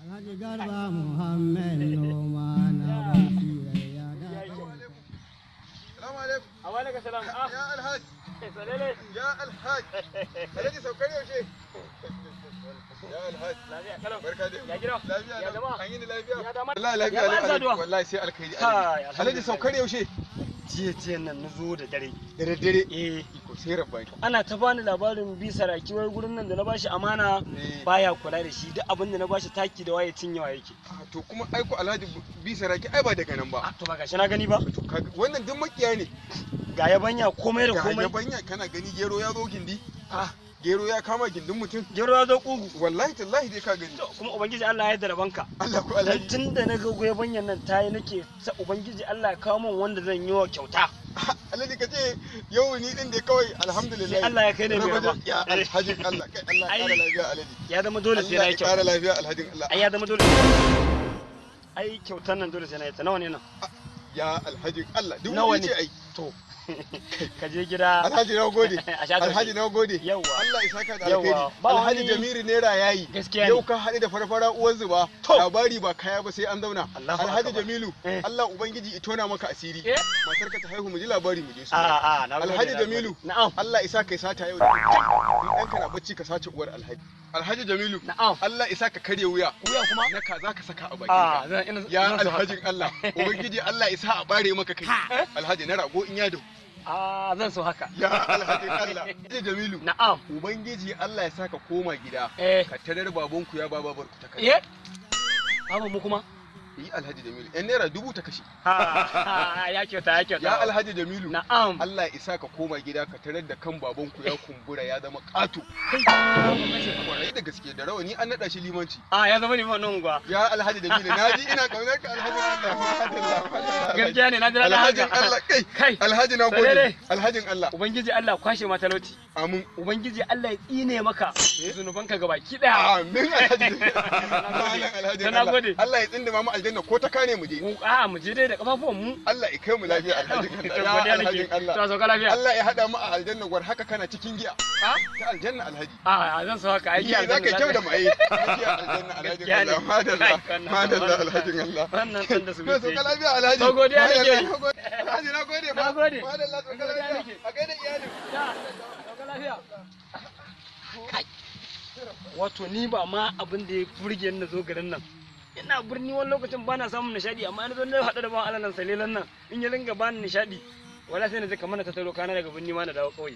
Alhaji Garba Muhammad noma na banki ya da. Salamu alaikum. Alaikum salam. Ah, Ya Alhaji. Salele. Ya Alhaji. Alhaji saukar yaushe? Ya Alhaji. Lafiya kalau. Barka dai. Ya gida. Lafiya Ya lau. jama'a. An yi ni lafiya. Ya dama. Wallahi lafiya Ya lau, ba Alhaji. saduwa. Wallahi sai alkhairi. Kai, Alhaji. Alhaji alhamdulillah. saukar yaushe? Jiya jiya nan na zo da dare. Da daddare. Eh, Iko sai rabbani. ana ta bani labarin bi saraki wai gurin nan da na bashi amana Eh. baya kula da shi, duk abin da na bashi taki da waye cinyewa yake. Ah, to kuma aiko Alhaji bi saraki ai ba daga nan ba. Ah, to ba gashi na gani ba. To kaga wannan duk makiya ne. Ga yabanya komai da Ga komai. yabanya kana gani, gero ya zo gindi. Ah, Gero ya kama gindin mutum. gero ya zo kugu. Wallahi tallahi dai ka gani. To kuma ubangiji Allah ya yarda da banka. Allah ko Dan Alhaji. tun da na ga yabanyan nan tayi nake sa ubangiji Allah ya kawo min wanda zan yi wa kyauta. Alhaji ka ce yau ni din dai kawai alhamdulillah. Sai Allah ya kai ni mai raba. Ya Alhaji Allah kai Allah ya kara Ai. lafiya Alhaji. Ya zama dole sai na Allah yi ya kara kyauta. lafiya Alhajin Allah. Ai ya zama dole. Ai kyautan nan dole sai na yi ta, nawa ne nan? Ya Alhajin Allah duk Nawa wani ne? ce ai. To ka je gida. Alhaji na gode. A sha tausayi. Alhaji na gode. Yawwa. Allah ya saka da Yawwa. alkhairi. Ba Alhaji wani- Jamilu naira yayi. Gaskiya ne. Yau ka haɗu da farfara uwan zuba. To. Labari ba kaya ba sai an zauna. Allahu Alhaji akbar. Jamilu Eh. Allah ubangiji ya tona maka asiri. Eh? Matarka ta haihu mu ji labari mu je su. A a na gode, Alhaji na gode. Jamilu. Na'am. Allah isa kai sata yau da in ɗanka na bacci ka sace uwar Alhaji. Alhaji Jamilu. Na'am. Allah isa ka karya wuya. Wuya kuma? Na ka za ka saka a A bakinka. zan ina Ya zan so haka. Alhajin Allah, Ubangiji Allah isa a bare maka kai. Alhaji na rago in ya dau. A zan so haka. Ya Alhajin Allah. Alhaji Jamilu. Na'am. Ubangiji Allah ya saka koma gida. Eh. Ka tarar babanku ya ba babarku ta kashe. Eh? Babu mu kuma? Yi Alhaji Jamilu. Yan naira dubu ta kashe. Ha ya kyauta ya kyauta. Ya Alhaji Jamilu. Na'am. Allah ya isa ka koma gida ka tarar da kan babanku ya kumbura ya zama ƙato. Kai. Kwarai da gaske da rawani an naɗa shi limanci. A ya zama liman nan gwa. Ya Alhaji Jamilu na ji ina kaunar ka Alhaji Allah. Alhamdulillah. Gaskiya ne na ji daɗin Alhajin haka. Allah kai. Kai. Alhaji na gode. Salele. Alhajin Allah. Ubangiji Allah kwashe ma talauci. Amin. Ubangiji Allah ya tsine maka zunubanka gabaki daya. Amin Alhaji. Malam Alhaji Na Allah. gode. Allah ya tsindima mu aljanna ko ta kane mu je. Mu a mu je dai da kafafuwan mu. Allah ya kai mu lafiya Alhajin To, Allah. Ya godiya nake. Alhajin Allah. To sauka lafiya. Allah ya hada mu a aljanna gwar haka kana cikin giya. Ha? Ta aljanna Alhaji. A zan so haka aiki Yi za ka kyau da mai. Giya aljanna Alhajin Gaskiya ne. Allah. Madalla. Kai, wannan- Madalla Alhajin Allah. Wannan ɗan da su To sauka lafiya Alhaji. To, godiya nake. Madalla, na gode. Alhaji na gode fa. Na gode. Madalla sauka Godiya lafiya. nake. A gaida iyalin. Sauka lafiya. Kai. Wato ni ba ma abin da ya burge ni na zo garin nan. Ina birni wani lokacin bana samun nishadi, amma na zo na haɗu da bawan Allah nan salilan nan in ya ringa bani nishadi. Wala sai na ji kamar na tattaro kana daga birni ma na dawo ƙauye.